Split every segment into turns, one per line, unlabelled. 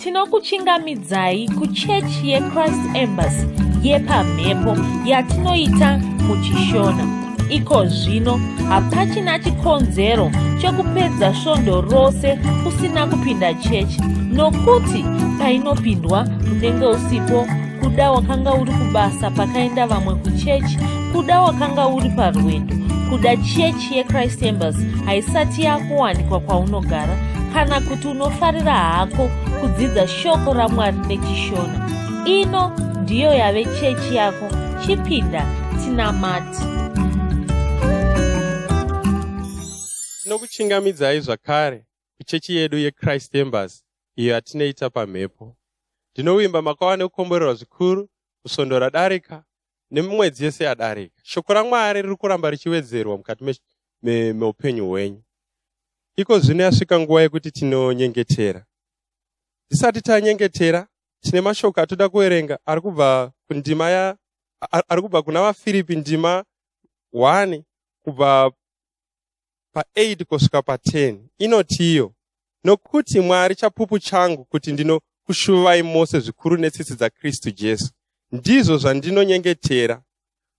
Tinokuchingamidzai kuchechi yeChrist Embassy yepamhepo yatinoita muchiShona. Iko zvino hapachina chikonzero chekupedza svondo rose usina kupinda chechi nokuti painopindwa unenge usipo, kuda wakanga uri kubasa pakaenda vamwe kuchechi, kuda wakanga uri parwendo, kuda chechi yeChrist Embassy haisati yakuwanikwa kwaunogara, kana kuti unofarira hako kudzidza shoko raMwari nechiShona. Ino ndiyo yave chechi yako, chipinda tinamate.
Tinokuchingamidzai zvakare kuchechi yedu yeChrist Embassy iyo yatinoita pamhepo. Ndinovimba makava nekukomborerwa zvikuru kusvondo radarika nemumwedzi yese yadarika. Shoko raMwari riri kuramba richiwedzerwa mukati meupenyu hwenyu. Iko zvino yasvika nguva yekuti tinonyengetera. Tisati tanyengetera, tine mashoko atoda kuverenga ari kubva kundima ya ari kubva kuna vaFiripi ndima 1 kubva pa8 kusvika pa10. Inoti iyo, nokuti Mwari chapupu changu kuti ndinokushuvai mose zvikuru netsitsi dzaKristu Jesu. Ndizvo zvandinonyengetera,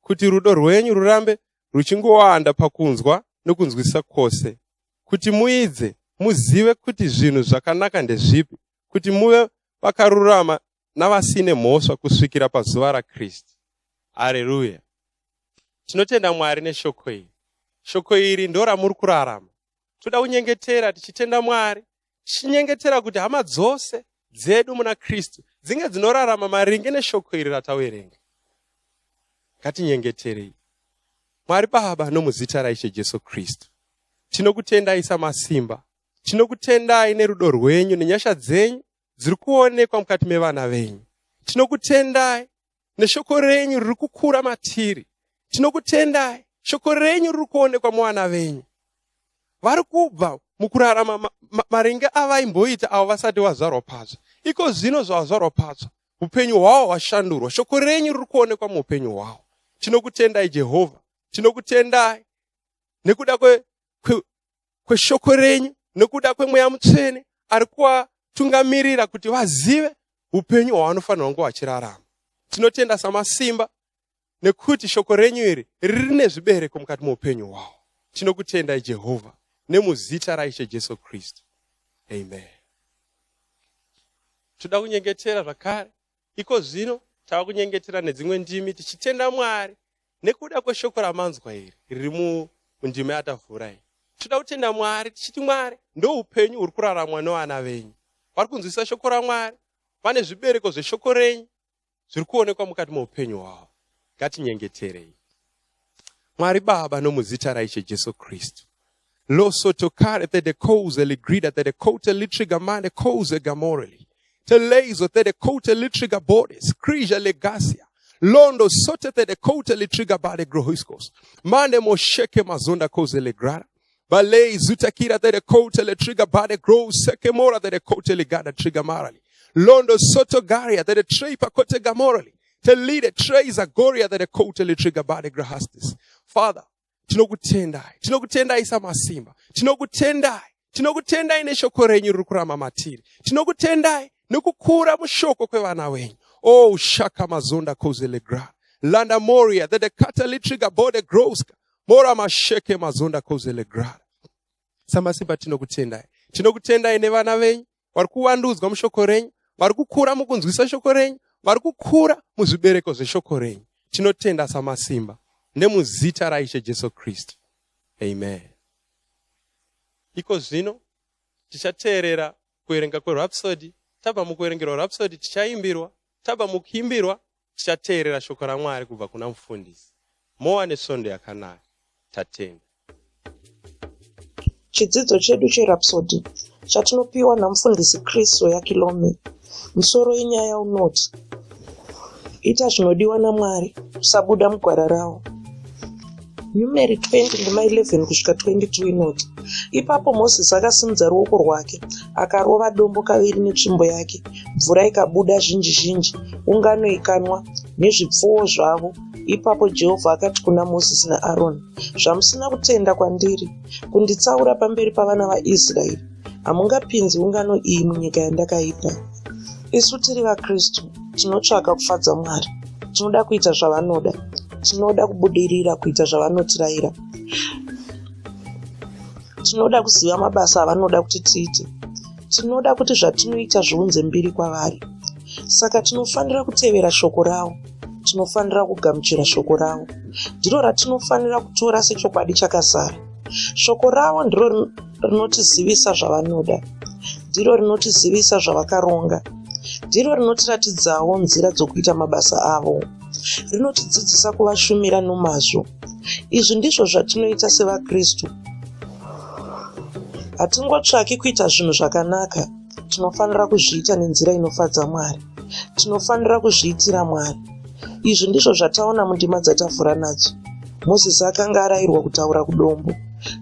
kuti rudo rwenyu rurambe ruchingowanda pakunzwa nokunzwisisa kwose, kuti muidze muzive kuti zvinhu zvakanaka ndezvipi, kuti muve vakarurama navasine mhosva kusvikira pazuva raKristu. Hareruya! Tinotenda Mwari neshoko iri. Shoko iri ndoramuri kurarama. Toda kunyengetera tichitenda Mwari, tichinyengetera kuti hama dzose dzedu muna Kristu dzinge dzinorarama maringe neshoko iri rataverenga. Ngatinyengeterei. Mwari Baba, nomuzita raIshe Jesu Kristu, tinokutendai samasimba. Tinokutendai nerudo rwenyu nenyasha dzenyu dziri kuonekwa mukati mevana venyu. Tinokutendai neshoko renyu riri kukura matiri. Tinokutendai, shoko renyu riri kuonekwa muvana venyu. Vari kubva mukurarama maringe avaimboita avo vasati vazvarwa patsva. Iko zvino zvavazvarwa patsva, upenyu hwavo hwashandurwa. Shoko renyu riri kuonekwa muupenyu hwavo. Tinokutendai Jehovha. Tinokutendai nekuda kweshoko renyu, nekuda kwemweya mutsvene ari kuvatungamirira kuti vazive upenyu hwavanofanirwa kunge vachirarama. Tinotenda samasimba nekuti shoko renyu iri rine zvibereko mukati meupenyu hwavo. Tinokutendai Jehovha nemuzita raIshe Jesu Kristu. Amen. Toda kunyengetera zvakare. Iko zvino tava kunyengetera nedzimwe ndimi tichitenda Mwari nekuda kweshoko ramanzwa iri riri mundima yatavhura iyi. Toda kutenda Mwari tichiti Mwari ndoupenyu huri kuraramwa nevana venyu. Vari kunzwisisa shoko raMwari, vane zvibereko zveshoko renyu zviri kuonekwa mukati meupenyu hwavo. Ngatinyengeterei. Mwari Baba, nomuzita raIshe Jesu Kristu. Losotokare tede koze ligrida tede kote litriga mande koze gamoreli. Teleizo tede kote litriga bodes krija legasia. Londo sote tede kote litriga bade grohiskos. Mande mosheke mazonda koze legrada. Balei zutakira tede kote litriga bade gro sekemora tede kote ligada triga marali. Londo soto garia tede trepa kote gamorali. Telide treza goria tede kote litriga bade grahastis. Father, tinokutendai, tinokutendai samasimba, tinokutendai, tinokutendai neshoko renyu riri kurama matiri, tinokutendai nekukura mushoko kwevana venyu. Oh, shaka mazonda kozelegra landa moria the catalitriga bode groska mora masheke mazonda kozelegra. Samasimba, tinokutendai, tinokutendai nevana venyu vari kuvandudzwa mushoko renyu, vari kukura mukunzwisa shoko renyu, vari kukura muzvibereko zveshoko renyu. Tinotenda samasimba nemuzita raIshe Jesu Kristu. Amen. Iko zvino tichateerera kuverenga kweRhapsody. Tabva mukuverengerwa Rhapsody tichaimbirwa. Tabva mukuimbirwa tichateerera shoko raMwari kubva kuna mufundisi. Mova nesvondo yakanaka. Tatenda.
Chidzidzo chedu cheRhapsody chatinopiwa naMufundisi Chris Oyakilome. Musoro yenyaya unoti, Ita zvinodiwa naMwari, usabuda mugwara rawo. Numeri 20 ndima 11 kusvika 22 inoti, Ipapo Mozisi akasimudza ruoko rwake akarova dombo kaviri netsvimbo yake, mvura ikabuda zhinji zhinji, ungano ikanwa nezvipfuwo zvavo. Ipapo Jehovha akati kuna Mozisi naAroni, Zvamusina kutenda kwandiri, kunditsaura pamberi pavana vaIsraeri, Hamungapinzi ungano iyi munyika yandakaipa. Isu tiri vaKristu, tinotsvaka kufadza Mwari. Tinoda kuita zvavanoda. Tinoda kubudirira kuita zvavanotirayira. Tinoda kuziva mabasa avanoda kuti tiite. Tinoda kuti zvatinoita zviunze mbiri kwavari. Saka tinofanira kutevera shoko ravo. Tinofanira kugamuchira shoko ravo. Ndiro ratinofanira kutora sechokwadi chakazara. Shoko ravo ndiro rinotizivisa zvavanoda. Ndiro rinotizivisa zvavakaronga. Ndiro rinotiratidzawo nzira dzokuita mabasa avo. Rinotidzidzisa kuvashumira nomazvo. Izvi ndizvo zvatinoita sevaKristu. Hatingotsvaki kuita zvinhu zvakanaka, tinofanira kuzviita nenzira inofadza Mwari. Tinofanira kuzviitira Mwari. Izvi ndizvo zvataona mundima dzatavhura nadzo. Mozisi akanga arayirwa kutaura kudombo,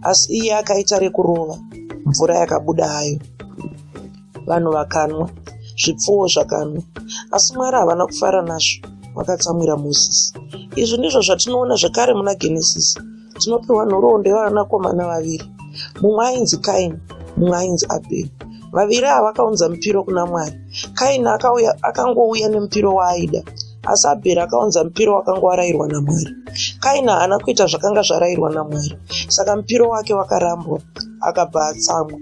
asi iye akaita rekurova, mvura yakabuda hayo. Vanhu vakanwa, zvipfuwo zvakanwa, asi Mwari havana kufara nazvo, vakatsamwira Mozisi. Izvi ndizvo zvatinoona zvekare muna Genesisi. Tinopiwa nhoroondo yevanakomana vaviri. Mumwe ainzi Kaini, mumwe ainzi Abheri. Vaviri ava vakaunza mupiro kuna Mwari. Kaini akauya, akangouya nemupiro waaida, asi Abheri akaunza mupiro wakanga warayirwa naMwari. Kaini haana kuita zvakanga zvarayirwa naMwari, saka mupiro wake wakarambwa, akabva atsamwa.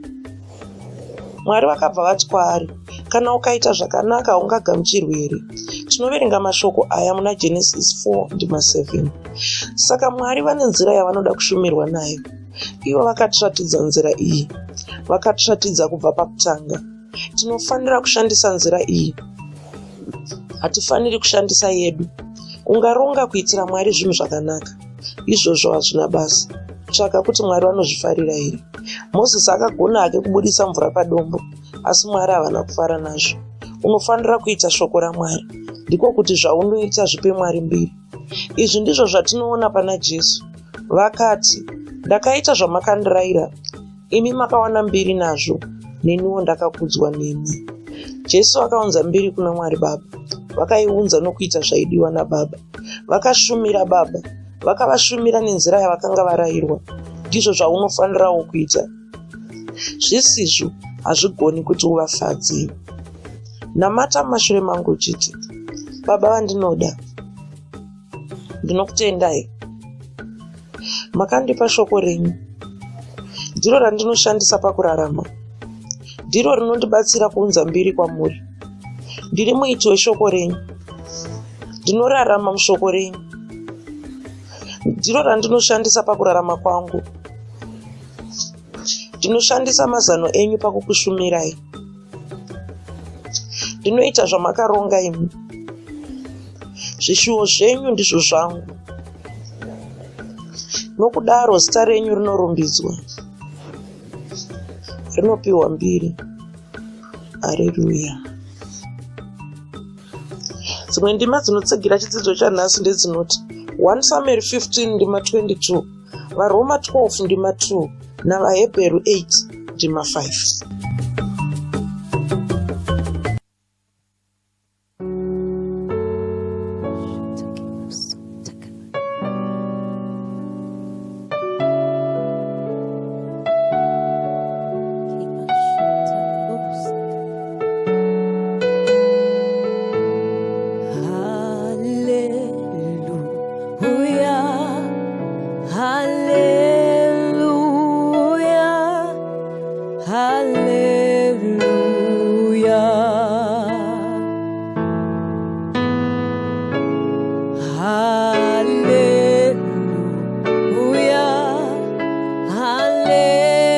Mwari vakabva vati kwaari, Kana ukaita zvakanaka haungagamuchirwi here? Tinoverenga mashoko aya muna Genesis 4 ndima 7. Saka Mwari vane nzira yavanoda kushumirwa nayo. Ivo vakatiratidza nzira iyi. Vakatiratidza kubva pakutanga. Tinofanira kushandisa nzira iyi. Hatifaniri kushandisa yedu. Ungaronga kuitira Mwari zvinhu zvakanaka. Izvozvo hazvina basa. Tsvaka kuti Mwari vanozvifarira here. Mozisi akagona hake kubudisa mvura padombo, asi Mwari havana kufara nazvo. Unofanira kuita shoko raMwari. Ndiko kuti zvaunoita zvipe Mwari mbiri. Izvi ndizvo zvatinoona pana Jesu. Vakati, Ndakaita zvamakandirayira, imi makawana mbiri nazvo, neniwo ndakakudzwa nemi. Jesu akaunza mbiri kuna Mwari Baba. Vakaiunza nokuita zvaidiwa naBaba. Vakashumira Baba. Vakavashumira nenzira yavakanga varayirwa. Ndizvo zvaunofanirawo kuita. Zvisizvo hazvigoni kuti uvafadze. Namata mumashure mangu uchiti, Baba vandinoda, ndinokutendai. Makandipa shoko renyu. Ndiro randinoshandisa pakurarama. Ndiro rinondibatsira kuunza mbiri kwamuri. Ndiri muiti weshoko renyu. Ndinorarama mushoko renyu. Ndiro randinoshandisa pakurarama kwangu. Ndinoshandisa mazano enyu pakukushumirai. Ndinoita zvamakaronga imi. Zvishuwo zvenyu ndizvo zvangu. Nokudaro zita renyu rinorumbidzwa, rinopiwa mbiri. Areruya. Dzimwe ndima dzinotsigira chidzidzo chanhasi ndedzinoti 1 Samueri 15 ndima 22, VaRoma 12 ndima 2 naVaHebheru 8 ndima 5.
Hallelujah, hallelujah,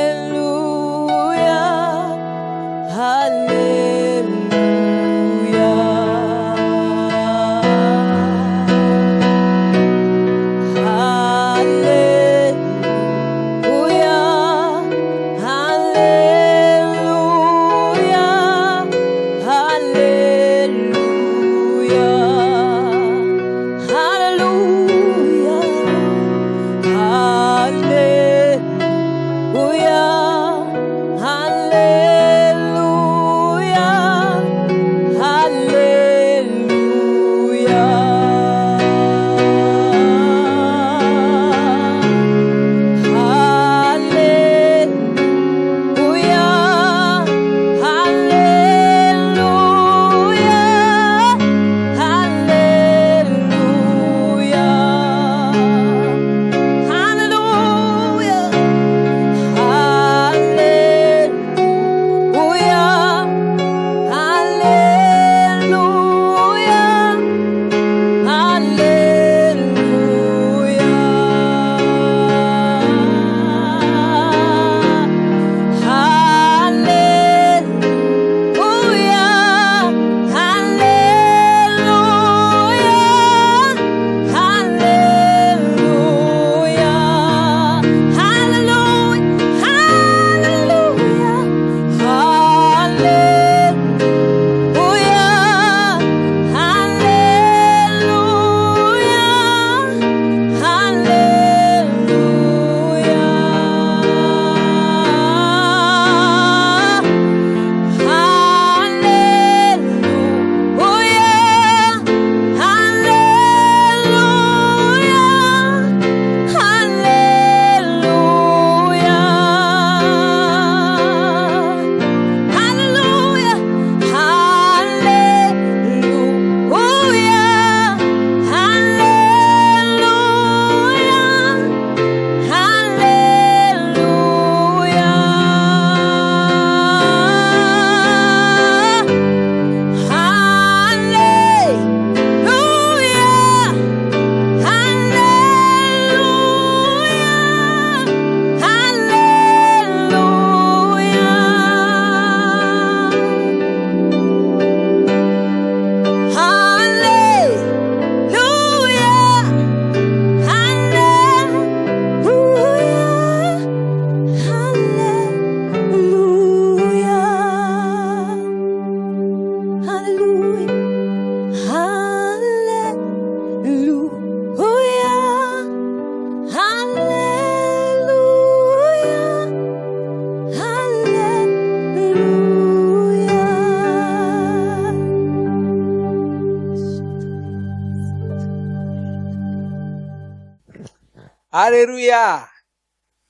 Hareruya!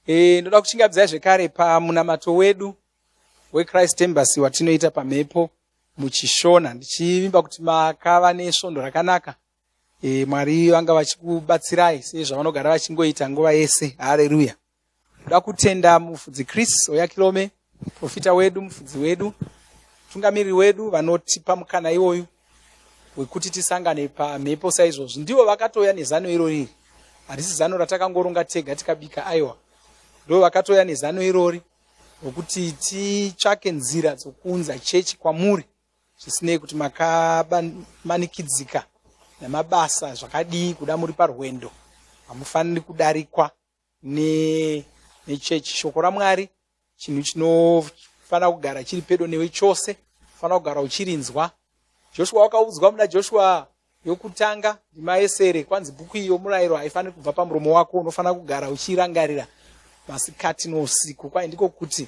E, ndoda kuchingamidzai zvekare pamunamato wedu weChrist Embassy watinoita pamhepo muchiShona, ndichivimba kuti makava nesvondo rakanaka. E, Mwari vanga vachikubatsirai sezvavanogara vachingoita nguva yese. Hareruya! Ndoda kutenda mufudzi Chris Oyakilome, profita wedu, mufudzi wedu, mutungamiriri wedu, vanotipa mukana iwoyu wekuti tisangane pamhepo saizvozvi. Ndivo vakatouya nezano irori iri, harisi zano ratakangoronga tega tikabika, aiwa. Ndivo vakatouya nezano irori rokuti titsvake nzira dzokuunza chechi kwamuri, zvisinei kuti makamanikidzika namabasa zvakadii, kuda muri parwendo, hamufaniri kudarikwa nechechi. Shoko raMwari chinhu chinofanira kugara chiri pedo newe chose, fanira kugara uchirinzwa. Joshua wakaudzwa muna Joshua yokutanga ndima yesere, kwanzi bhuku iyi yomurayiro haifaniri kubva pamuromo wako, unofanira kugara uchirangarira masikati nousiku. Kwai ndiko kuti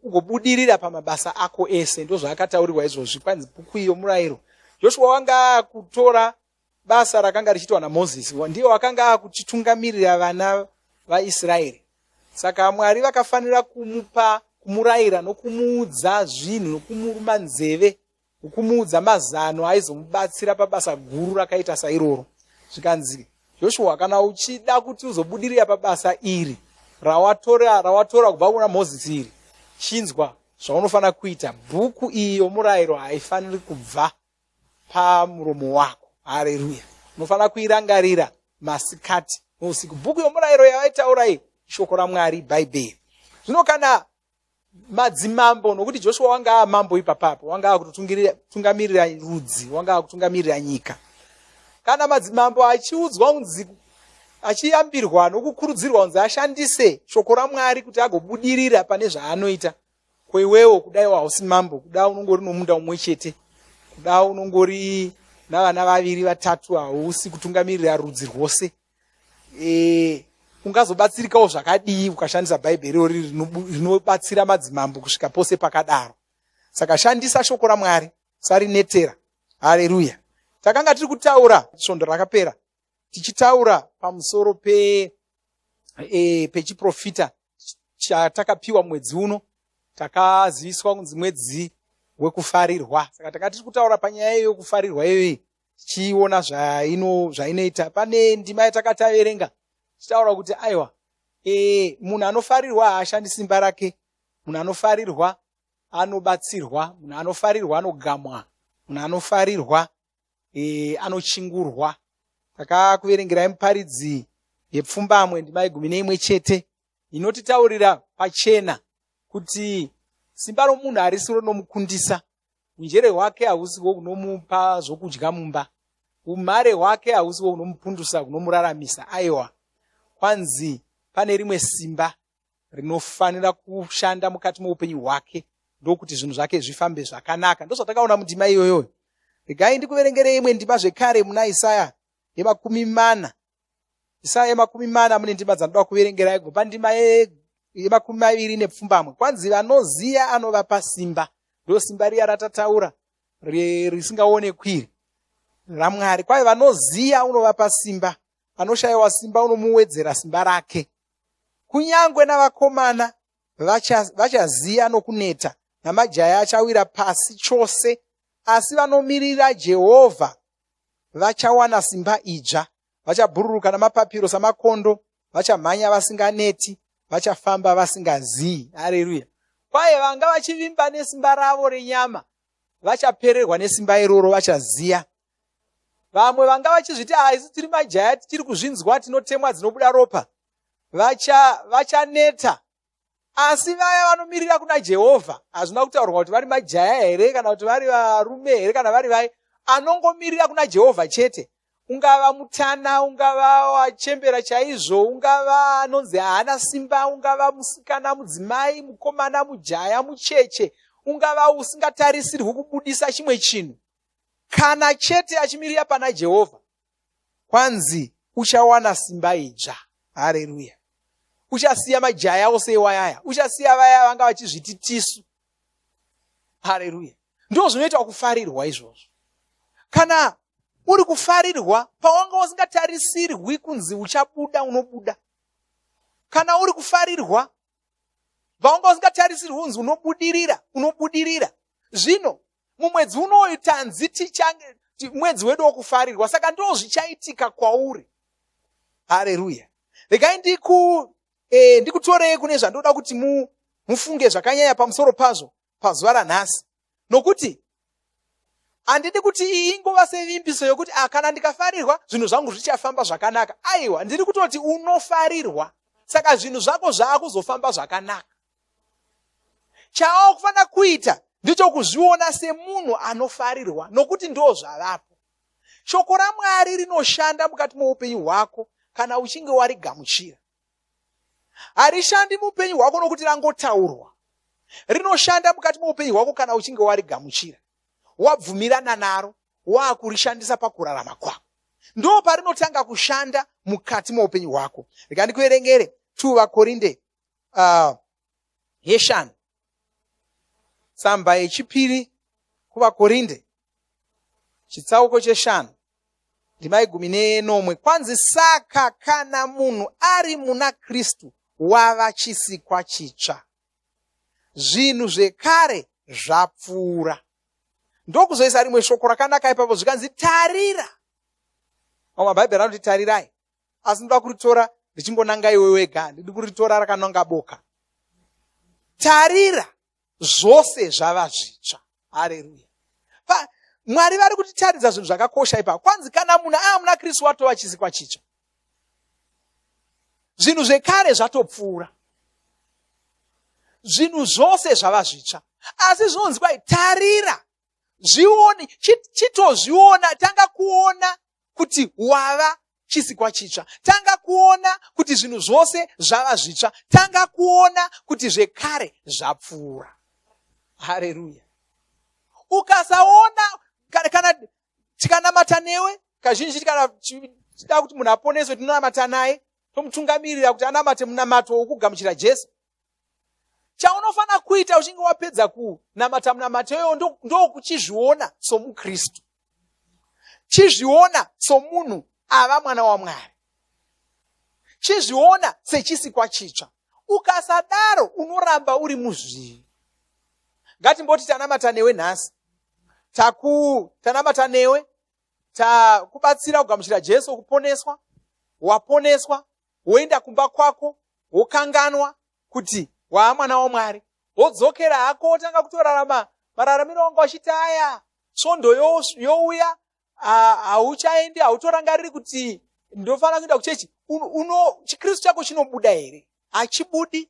ugobudirira pamabasa ako ese. Ndozvaakataurirwa izvozvi, kwanzi bhuku iyi yomurayiro. Joshua wanga akutora basa rakanga richiitwa naMozisi, ndiye wakanga akuchitungamirira vana vaIsraeri. Saka Mwari vakafanira kumupa, kumurayira nokumuudza zvinhu, nokumuruma nzeve, nokumuudza mazano aizomubatsira pabasa guru rakaita sairoro. Zvikanzi, Joshua, kana uchida kuti uzobudirira pabasa iri rawatora, rawatora kubva kuna Mozisi iri, chinzwa zvaunofanira kuita. Bhuku iyi yomurayiro haifaniri kubva pamuromo wako. Hareruya! Unofanira kuirangarira masikati nousiku. Bhuku yomurayiro yavaitaura iyi shoko raMwari, Bhaibheri. Zvino kana madzimambo, nokuti Joshua wanga amambo ipapapo, wanga akutotungamirira rudzi, wanga akutungamirira nyika, kana madzimambo achiudzwa kunzi, achiyambirwa nokukurudzirwa kunzi ashandise shoko raMwari kuti agobudirira pane zvaanoita, ko iwewo kudai hausi mambo, kuda unongori nomunda umwe chete, kuda unongori navana vaviri vatatu, hausi kutungamirira rudzi rwose, e, ungazobatsirikawo zvakadii ukashandisa Bhaibheri irori rinobatsira madzimambo kusvika pose pakadaro? Saka shandisa shoko raMwari, sarinetera. Hareruya! Takanga tiri kutaura svondo rakapera, tichitaura pamusoro pe e, pechiprofita chatakapiwa mwedzi uno. Takaziviswa kunzi mwedzi wekufarirwa, saka taka tiri kutaura panyaya yokufarirwa iyoyi, tichiona zvainoita. Pane ndima yatakataverenga tichitaura kuti aiwa, e, munhu anofarirwa haashandi simba rake, munhu anofarirwa anobatsirwa, munhu anofarirwa anogamwa, munhu anofarirwa e, anochingurwa. Takakuverengerai Muparidzi yepfumbamwe ndima ye11 inotitaurira pachena kuti simba romunhu harisi rinomukundisa, unjere hwake hausiwo hunomupa zvokudya mumba, umhare hwake hausiwo hunomupundusa, hunomuraramisa. Aiwa, kwanzi pane rimwe simba rinofanira kushanda mukati meupenyu hwake ndokuti zvinhu zvake zvifambe zvakanaka. Ndozvatakaona mundima iyoyoyo. Regai ndikuverengerei imwe ndima zvekare muna Isaya ye40. Isaya ye40 mune ndima dzanoda kuverengerai kubva pandima ye28. Kwanzi vanoziya anovapa simba. Ndo simba riya ratataura risingaonekwiri raMwari. Kwai vanoziya unovapa simba, anoshayiwa simba unomuwedzera simba rake. Kunyange navakomana vachaziya nokuneta, namajaya achawira pasi chose, asi vanomirira Jehovha vachawana simba idzva, vachabhururuka namapapiro samakondo, vachamhanya vasinganeti, vachafamba vasingaziyi. Hareruya! Kwaye vanga vachivimba nesimba ravo renyama vachapererwa nesimba iroro, vachaziya. Vamwe vanga vachizviti, ah, isu tiri majaya, tichiri kuzvinzwa, tinotemwa dzinobuda ropa, vachaneta vacha. Asi vaya vanomirira kuna Jehovha, hazvina kutaurwa kuti vari majaya here kana kuti vari varume here kana vari vai, anongomirira kuna Jehovha chete, ungava mutana, ungava wachembera chaizvo, ungava anonzi haana simba, ungava musikana, mudzimai, mukomana, mujaya, mucheche, ungava usingatarisirwi kubudisa chimwe chinhu, kana chete achimirira pana Jehovha, kwanzi uchawana simba idzva. Hareruya! Uchasiya majaya ose iwayaya, uchasiya vaya vanga vachizviti tisu. Hareruya! Ndo zvinoita kufarirwa izvozvo. Kana Uri kufarirwa pawanga usingatarisirwi kunzi uchabuda unobuda. Kana uri kufarirwa pawanga usingatarisirwi kunzi unobudirira unobudirira. Zvino mumwedzi unoyu tanzi tichange mwedzi wedu wokufarirwa saka ndo zvichaitika kwauri. Hareruya. Regai ndiku e, ndikutorei kune zvandoda kuti mu, mufunge zvakanyanya pamusoro pazvo pazuva ranhasi. Nokuti handidi kuti iyi ingova sevimbiso yokuti ah, kana ndikafarirwa zvinhu zvangu zvichafamba zvakanaka. Aiwa, ndiri kutoti unofarirwa, saka zvinhu zvako zvaakuzofamba zvakanaka. Chawakufanira kuita ndechokuzviona semunhu anofarirwa, nokuti ndo zvavapo. Shoko raMwari rinoshanda mukati moupenyu hwako kana uchinge warigamuchira. Harishandi muupenyu hwako nokuti rangotaurwa. Rinoshanda mukati meupenyu hwako kana uchinge warigamuchira, wabvumirana naro, waakurishandisa pakurarama kwako. Ndo parinotanga kushanda mukati meupenyu hwako. Rega ndikuverengere 2 VaKorinde uh, yeshanu, tsamba yechipiri kuVaKorinde chitsauko cheshanu ndima yegumi nenomwe kwanzi saka kana munhu ari muna kristu wava chisikwa chitsva zvinhu zvekare zvapfuura ndokuzoisa rimwe shoko rakanaka ipapo zvikanzi tarira mamwe mabhaibheri anoti tarirai asi ndoda kuritora richingonanga iwe wega handidi kuritora rakananga boka tarira zvose zvava zvitsva hareruya mwari vari kutitaridza zvinhu zvakakosha ipapo kwanzi kana munhu aa muna kristu watova chisikwa chitsva zvinhu zvekare zvatopfuura zvinhu zvose zvava zvitsva asi zvinonzi kwai tarira zvione chitozviona tanga kuona kuti wava chisikwa chitsva. Tanga kuona kuti zvinhu zvose zvava zvitsva. Tanga kuona kuti zvekare zvapfuura. Hareruya. Ukasaona kana, kana tikanamata newe kazhinji kana tida kuti munhu aponeswe tinonamata naye tomutungamirira kuti anamate munamato wokugamuchira Jesu. Chaunofanira kuita uchinge wapedza kunamata munamato iyoyo ndokuchizviona somuKristu. Chizviona somunhu ava mwana waMwari. Chizviona sechisikwa chitsva. Ukasadaro unoramba uri muzvivi. Ngatimboti tanamata newe nhasi. Taku tanamata newe takubatsira kugamuchira Jesu kuponeswa. Waponeswa, woenda kumba kwako wokanganwa kuti waa mwana waMwari. Wodzokera hako wotanga kutorarama mararamiro wanga uchiita aya. Svondo youya hauchaendi, hautorangariri kuti ndofanira kuenda kuchechi. Uno chiKristu chako chinobuda here? Hachibudi.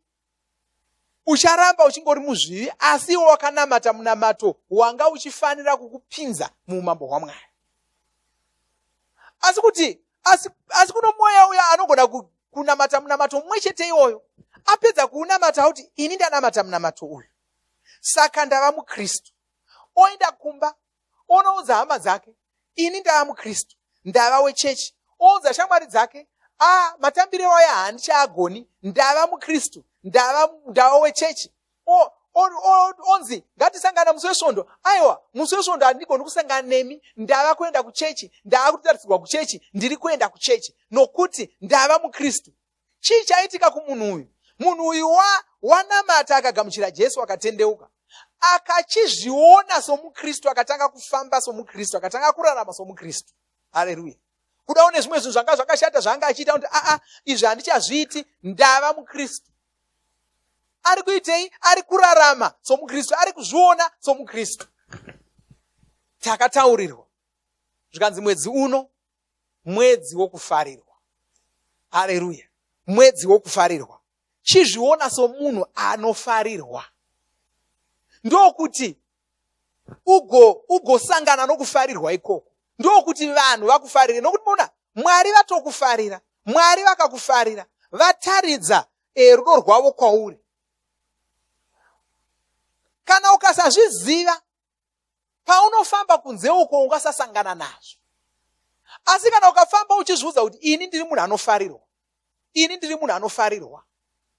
Ucharamba uchingori muzvivi, asi iwe wakanamata munamato wanga uchifanira kukupinza muumambo hwaMwari. Asi kuti asi, asi kuno mweya uya anogona kunamata munamato mumwe chete iwoyo, apedza kuunamata kuti ini ndanamata munamato uyu, saka ndava muKristu. Oenda kumba onoudza hama dzake, ini ndava muKristu, ndava wechechi. Oudza shamwari dzake, a matambiro aya handichaagoni, ndava muKristu, ndava, ndava wechechi. Onzi ngatisangana musi wesvondo. Aiwa, musi wesvondo handigoni kusangana nemi, ndava kuenda kuchechi, ndava kutarisirwa kuchechi, ndiri kuenda kuchechi nokuti ndava muKristu. Chii chaitika kumunhu uyu? Munhu uyu wa, wanamata akagamuchira Jesu akatendeuka. Akachizviona somuKristu, akatanga kufamba somuKristu, akatanga kurarama somuKristu. Haleluya. Kuda une zvimwe zvinhu zvanga zvakashata zvaanga achiita kuti aa izvi handichazviiti, ndava muKristu. Ari kuitei? Ari kurarama somuKristu, ari kuzviona somuKristu. Takataurirwa zvikanzi mwedzi uno mwedzi wokufarirwa. Hareruya! Mwedzi wokufarirwa. Chizviona somunhu anofarirwa, ndokuti ugo ugosangana nokufarirwa ikoko, ndokuti vanhu vakufarire, nokuti mona Mwari vatokufarira, Mwari vakakufarira, vataridza e, rudo rwavo kwauri. Kana ukasazviziva Paunofamba kunze uko ungasasangana nazvo. Asi kana ukafamba uchizviudza kuti ini ndiri munhu anofarirwa, ini ndiri munhu anofarirwa,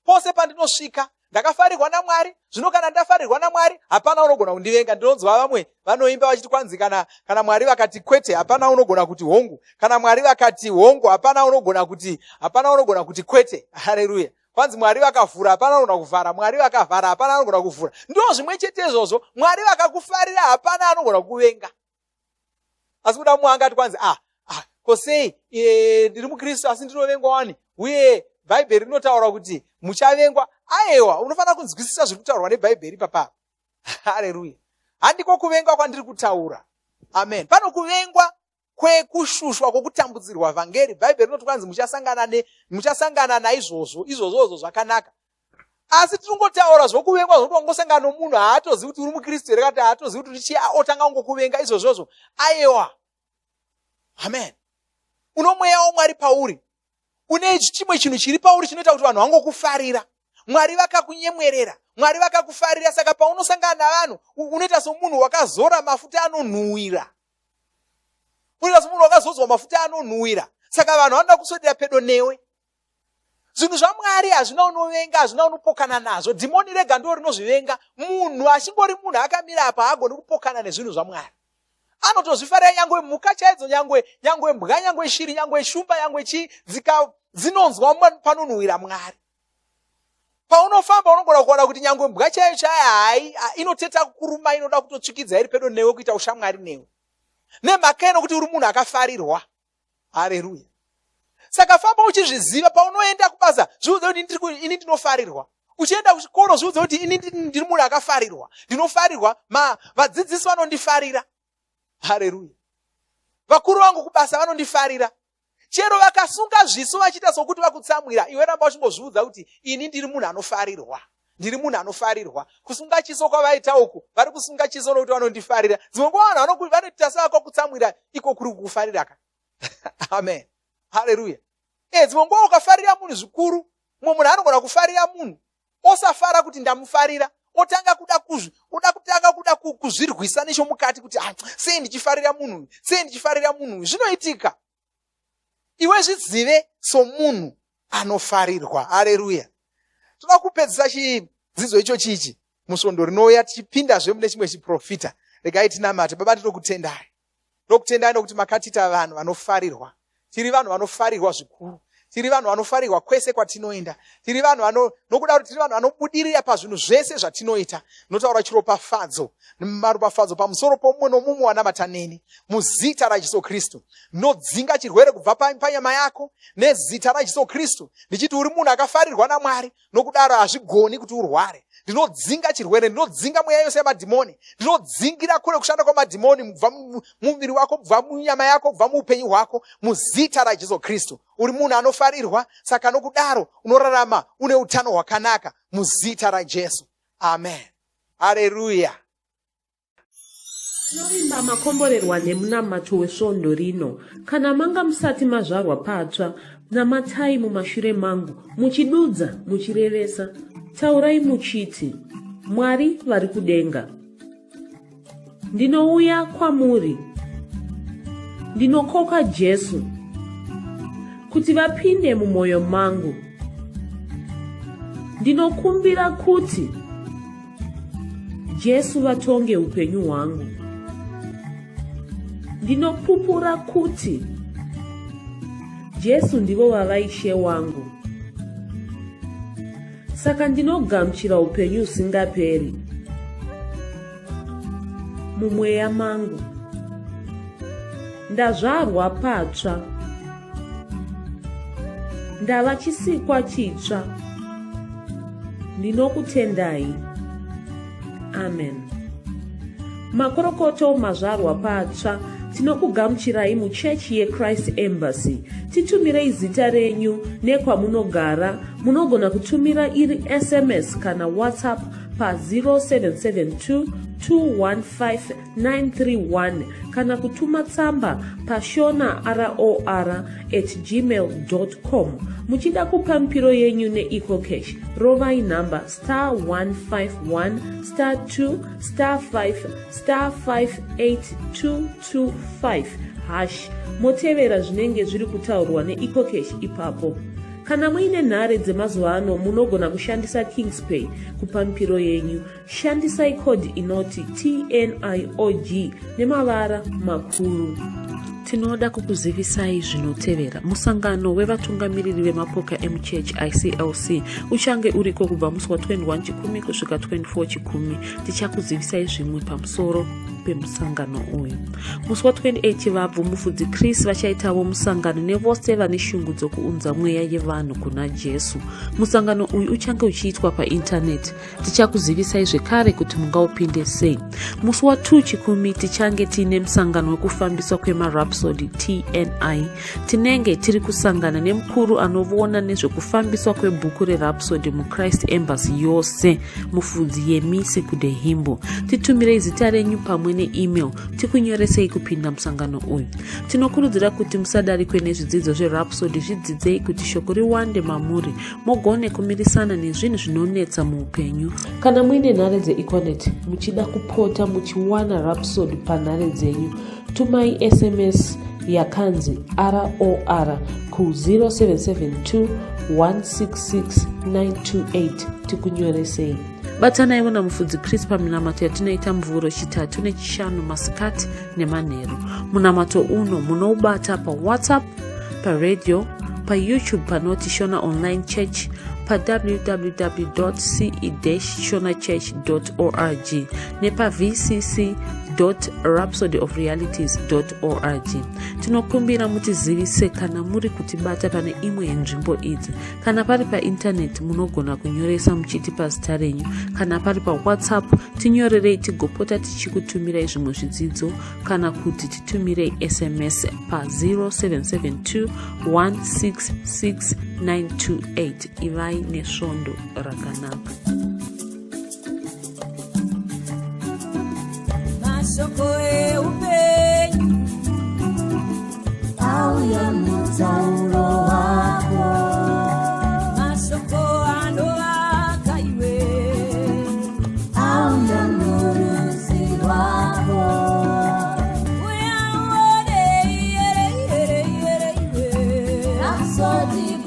pose pandinosvika Ndakafarirwa naMwari. Zvino kana ndafarirwa naMwari, hapana unogona kundivenga. Ndinonzwa vamwe vanoimba vachiti kwanzi kana, kana Mwari vakati kwete, hapana unogona kuti hongu. Kana Mwari vakati hongu, hapana unogona kuti, hapana unogona kuti kwete. Haleluya. Kwanzi Mwari vakavhura, hapana unogona kuvhara. Mwari vakavhara, hapana anogona kuvhura. Ndo zvimwe chete izvozvo. Mwari vakakufarira, hapana anogona kukuvenga. Asi kuda mumwe angati kwanzi ah, ah ko sei e, ndiri mukristu asi ndinovengwa wani uye bhaibheri rinotaura kuti muchavengwa. Aewa, unofanira kunzwisisa zviri kutaurwa nebhaibheri ipapa. Haleluya. Handiko kuvengwa kwandiri kutaura. Amen. Pano kuvengwa kwekushushwa kwokutambudzirwa vhangeri. Bhaibheri rinoti kwanzi muchasangana ne muchasangana naizvozvo, izvozvozvo zvakanaka. Asi tiri kungotaura zvokuvengwa zvokuti wangosangana nomunhu haatozivi kuti uri mukristu here kati haatozivi kuti uri chii otanga kungokuvenga izvozvozvo. Ayewa. Amen. Uno mweya waMwari pauri. Une chimwe chinhu chiri pauri chinoita kuti vanhu vangokufarira. Mwari vakakunyemwerera. Mwari vakakufarira saka paunosangana navanhu unoita somunhu wakazora mafuta anonhuwira. Unoita somunhu wakazodzwa mafuta anonhuwira. Saka vanhu vanoda kuswedera pedo newe. Zvinhu zvaMwari hazvina unovenga, hazvina unopokana nazvo. Dhimoni rega ndiro rinozvivenga. Munhu achingori munhu akamira apa haagoni kupokana nezvinhu zvaMwari. Anotozvifarira nyangwe mhuka chaidzo, nyangwe nyangwe mbwa, nyangwe shiri, nyangwe shumba, nyangwe chii dzika dzinonzwa panonhuwira Mwari. Paunofamba unogona kuona kuti nyangwe mbwa chaiyo chaiyo hai inoteta kukuruma, inoda kutotsvikidza iri pedo newe kuita ushamwari newe. Nemhaka yenokuti uri munhu akafarirwa. Hareruya. Saka famba uchizviziva paunoenda kubasa, zviudze kuti ini ndinofarirwa. Uchienda kuchikoro zviudze kuti ini ndiri munhu akafarirwa. Ndinofarirwa, vadzidzisi vanondifarira. Hareruya. Vakuru vangu kubasa vanondifarira. Chero vakasunga zviso vachiita sokuti vakutsamwira, iwe ramba uchingozviudza kuti ini ndiri munhu anofarirwa. Ndiri munhu anofarirwa. Kusunga chiso kwavaita uku, vari kusunga chiso nokuti vanondifarira. Dzimwe nguva vanhu vanoita sevakakutsamwira iko kuri kukufarira ka. Amen. Haleluya. Eh, dzimwe nguva ukafarira munhu zvikuru, mumwe munhu anogona kufarira munhu osafara kuti ndamufarira otanga kuda kuzvi oda kutanga kuda kuzvirwisa nechomukati kuti ah, sei ndichifarira munhu uyu, sei ndichifarira munhu uyu. Zvinoitika. Iwe zvizive somunhu anofarirwa. Haleluya. Toda kupedzisa chidzidzo ichochi ichi musvondo rinouya tichipindazve mune chimwe chiprofita. Regai tinamate. Baba, tinokutendai. Tinokutendai nokuti makatiita vanhu vanofarirwa. Tiri vanhu vanofarirwa zvikuru. Tiri vanhu vanofarirwa kwese kwatinoenda. Tiri vanhu vano, nokudaro tiri vanhu vanobudirira pazvinhu zvese zvatinoita. Ndinotaura chiropafadzo, maropafadzo pamusoro pomumwe nomumwe wanamata neni. Muzita raJesu Kristu. Ndinodzinga chirwere kubva panyama yako nezita raJesu Kristu. Ndichiti uri munhu akafarirwa naMwari, nokudaro hazvigoni kuti urware. Ndinodzinga chirwere, ndinodzinga mweya yose yamadhimoni, ndinodzingira kure kushanda kwamadhimoni kubva mumuviri wako, kubva munyama yako, kubva muupenyu hwako, muzita raJesu Kristu. Uri munhu anofarirwa, saka nokudaro unorarama une utano hwakanaka muzita raJesu. Amen. Haleluya.
Tinovimba makomborerwa nemunamato wesvondo rino. Kana manga musati mazvarwa patsva, namatai mumashure mangu, muchidudza, muchirevesa. Taurai muchiti, Mwari vari kudenga. Ndinouya kwamuri. Ndinokoka Jesu kuti vapinde mumwoyo mangu. Ndinokumbira kuti Jesu vatonge upenyu hwangu. Ndinopupura kuti Jesu ndivo vava Ishe wangu. Saka ndinogamuchira upenyu husingaperi mumweya mangu. Ndazvarwa patsva. Ndava chisikwa chitsva. Ndinokutendai. Amen. Makorokoto mazvarwa patsva, tinokugamuchirai muchechi yeChrist Embassy. Titumirei zita renyu nekwamunogara. Munogona kutumira iri SMS kana WhatsApp pa 0772 215 931 kana kutuma tsamba pashona ror at gmail com. Muchida kupa mipiro yenyu neEcoCash, rovai nhamba star 151 star 2 star 5 star 58225 hash motevera zvinenge zviri kutaurwa neEcoCash ipapo. Kana muine nhare dzemazuva ano munogona kushandisa Kingspay kupa mipiro yenyu. Shandisai code inoti TNIOG nemavara makuru. Tinoda kukuzivisai zvinotevera. Musangano wevatungamiriri vemapoka emuchechi ICLC uchange uriko kubva musi wa 21 Chikumi kusvika 24 Chikumi. Tichakuzivisai zvimwe pamusoro pemusangano uyu. Musi wa 28 Chivabvu, mufudzi Chris vachaitavo musangano nevose vane shungu dzokuunza mweya yevanhu kuna Jesu. Musangano uyu uchange uchiitwa paintaneti. Tichakuzivisai zvekare kuti mungaupinde sei. Musi wa 2 Chikumi tichange tiine musangano wekufambiswa kwemaRhapsody TNI. Tinenge tiri kusangana nemukuru anovona nezvekufambiswa kwebhuku reRhapsody muChrist Embassy yose, mufudzi Yemisi Kudehimbo. Titumirei zita renyu pamwe neemail tikunyoresei kupinda musangano uyu. Tinokurudzira kuti musadarikwe nezvidzidzo zveRhapsody. Zvidzidzei kuti shoko riwande mamuri, mugone kumirisana nezvinhu zvinonetsa muupenyu. Kana muine nhare dzeEconet muchida kupota muchiwana Rhapsody panhare dzenyu, tumai SMS yakanzi ROR ku 0772 166 928 tikunyoresei. Batanaiwo namufudzi Chris paminamato yatinoita Muvhuro, Chitatu neChishanu masikati nemanheru. Munamato uno munoubata paWhatsApp, paradio, paYouTube panoti Shona Online Church, pawww ce shonachurch org nepavcc rhapsodyofrealities org. Tinokumbira mutizivise kana muri kutibata pane imwe yenzvimbo idzi. Kana pari paintaneti munogona kunyoresa muchitipa zita renyu. Kana pari paWhatsApp tinyorerei tigopota tichikutumirai zvimwe zvidzidzo, kana kuti titumirei SMS pa0772 166 928. Ivai nesvondo rakanaka.
Mashoko eupenyu auya mutauro wako, mashoko anovaka iwe auya murudzi rwako. Uya uone iyere iyere iyere iwe Rhapsody.